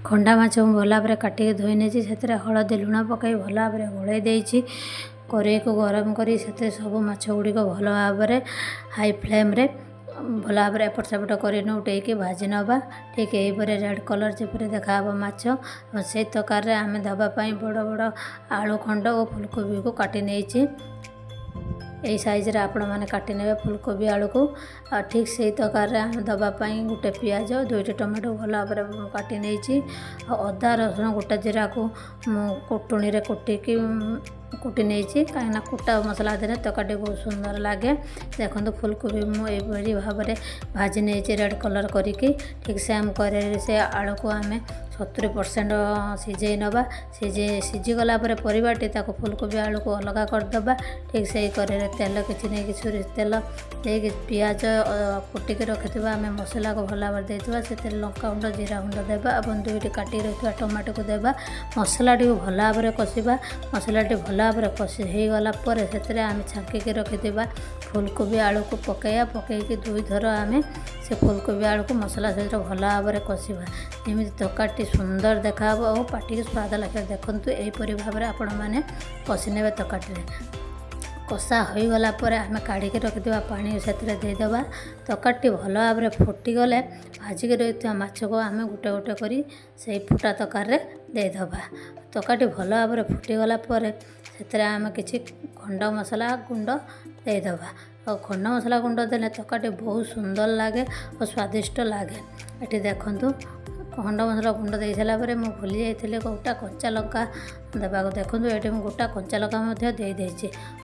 ଖଣ୍ଡା ମାଛ ମୁଁ ଭଲ ଭାବରେ କାଟିକି ଧୋଇ ନେଇଛି। ସେଥିରେ ହଳଦୀ, ଲୁଣ ପକାଇ ଭଲ ଭାବରେ ଗୋଳାଇ ଦେଇଛି। କରେଇକୁ ଗରମ କରି ସେଥିରେ ସବୁ ମାଛ ଗୁଡ଼ିକ ଭଲ ଭାବରେ ହାଇ ଫ୍ଲେମ୍ରେ ଭଲ ଭାବରେ ଏପଟ ସେପଟ କରି ନେଉଟେଇକି ଭାଜି ନେବା। ଠିକ୍ ଏହିପରି ରେଡ଼୍ କଲର୍ ଯେପରି ଦେଖାହେବ ମାଛ। ସେଇ ତରକାରୀରେ ଆମେ ଦେବା ପାଇଁ ବଡ଼ ବଡ଼ ଆଳୁ ଖଣ୍ଡ ଓ ଫୁଲକୋବିକୁ କାଟି ନେଇଛି। ଏହି ସାଇଜ୍ରେ ଆପଣମାନେ କାଟି ନେବେ ଫୁଲକୋବି, ଆଳୁକୁ। ଆଉ ଠିକ୍ ସେଇ ତରକାରୀରେ ଆମେ ଦେବା ପାଇଁ ଗୋଟେ ପିଆଜ, ଦୁଇଟି ଟମାଟୋ ଭଲ ଭାବରେ କାଟି ନେଇଛି। ଆଉ ଅଦା, ରସୁଣ, ଗୋଟା ଜିରାକୁ ମୁଁ କୁଟୁଣିରେ କୁଟିକି କୁଟି ନେଇଛି, କାହିଁକିନା କୁଟା ମସଲା ଦେଲେ ତରକାରୀଟି ବହୁତ ସୁନ୍ଦର ଲାଗେ। ଦେଖନ୍ତୁ, ଫୁଲକୋବି ମୁଁ ଏହିପରି ଭାବରେ ଭାଜି ନେଇଛି ରେଡ଼୍ କଲର୍ କରିକି। ଠିକ୍ ସେମ୍ କରେଇରେ ସେ ଆଳୁକୁ ଆମେ 70% ସିଝେଇ ନେବା। ସିଝିଗଲା ପରେ ପରିବାଟି, ତାକୁ ଫୁଲକୋବି ଆଳୁକୁ ଅଲଗା କରିଦେବା। ଠିକ୍ ସେଇ କରେଇରେ ତେଲ କିଛି ନେଇକି, ସୋରିଷ ତେଲ ଦେଇକି, ପିଆଜ କୁଟିକି ରଖିଥିବା ଆମେ ମସଲାକୁ ଭଲ ଭାବରେ ଦେଇଥିବା। ସେଥିରେ ଲଙ୍କା ଗୁଣ୍ଡ, ଜିରା ଗୁଣ୍ଡ ଦେବା ଏବଂ ଦୁଇଟି କାଟିକି ରଖିଥିବା ଟମାଟୋକୁ ଦେବା। ମସଲାଟିକୁ ଭଲ ଭାବରେ କଷିବା। ମସଲାଟି ଭଲ ଭାବରେ କଷି ହେଇଗଲା ପରେ ସେଥିରେ ଆମେ ଛାଙ୍କିକି ରଖିଥିବା ଫୁଲକୋବି ଆଳୁକୁ ପକାଇବା। ପକାଇକି ଦୁଇଥର ଆମେ ସେ ଫୁଲକୋବି ଆଳୁକୁ ମସଲା ସହିତ ଭଲ ଭାବରେ କଷିବା, ଯେମିତି ତରକାରୀଟି ସୁନ୍ଦର ଦେଖାହେବ ଆଉ ପାଟିକି ସ୍ୱାଦ ଲାଗିବ। ଦେଖନ୍ତୁ, ଏହିପରି ଭାବରେ ଆପଣମାନେ କଷି ନେବେ ତରକାରୀଟିରେ। କଷା ହୋଇଗଲା ପରେ ଆମେ କାଢ଼ିକି ରଖିଥିବା ପାଣି ସେଥିରେ ଦେଇଦେବା। ତରକାରୀଟି ଭଲ ଭାବରେ ଫୁଟିଗଲେ ଭାଜିକି ରଖିଥିବା ମାଛକୁ ଆମେ ଗୋଟେ ଗୋଟେ କରି ସେଇ ଫୁଟା ତରକାରୀରେ ଦେଇଦେବା। ତରକାରୀଟି ଭଲ ଭାବରେ ଫୁଟିଗଲା ପରେ ସେଥିରେ ଆମେ କିଛି ଖଣ୍ଡ ମସଲା ଗୁଣ୍ଡ ଦେଇଦେବା। ଆଉ ଖଣ୍ଡ ମସଲା ଗୁଣ୍ଡ ଦେଲେ ତରକାରୀଟି ବହୁତ ସୁନ୍ଦର ଲାଗେ ଓ ସ୍ୱାଦିଷ୍ଟ ଲାଗେ। ଏଠି ଦେଖନ୍ତୁ, ଖଣ୍ଡ ମସଲା ଗୁଣ୍ଡ ଦେଇ ସାରିଲା ପରେ ମୁଁ ଭୁଲି ଯାଇଥିଲି ଗୋଟା କଞ୍ଚା ଲଙ୍କା ଦେବାକୁ। ଦେଖନ୍ତୁ, ଏଠି ମୁଁ ଗୋଟା କଞ୍ଚା ଲଙ୍କା ମଧ୍ୟ ଦେଇଦେଇଛି।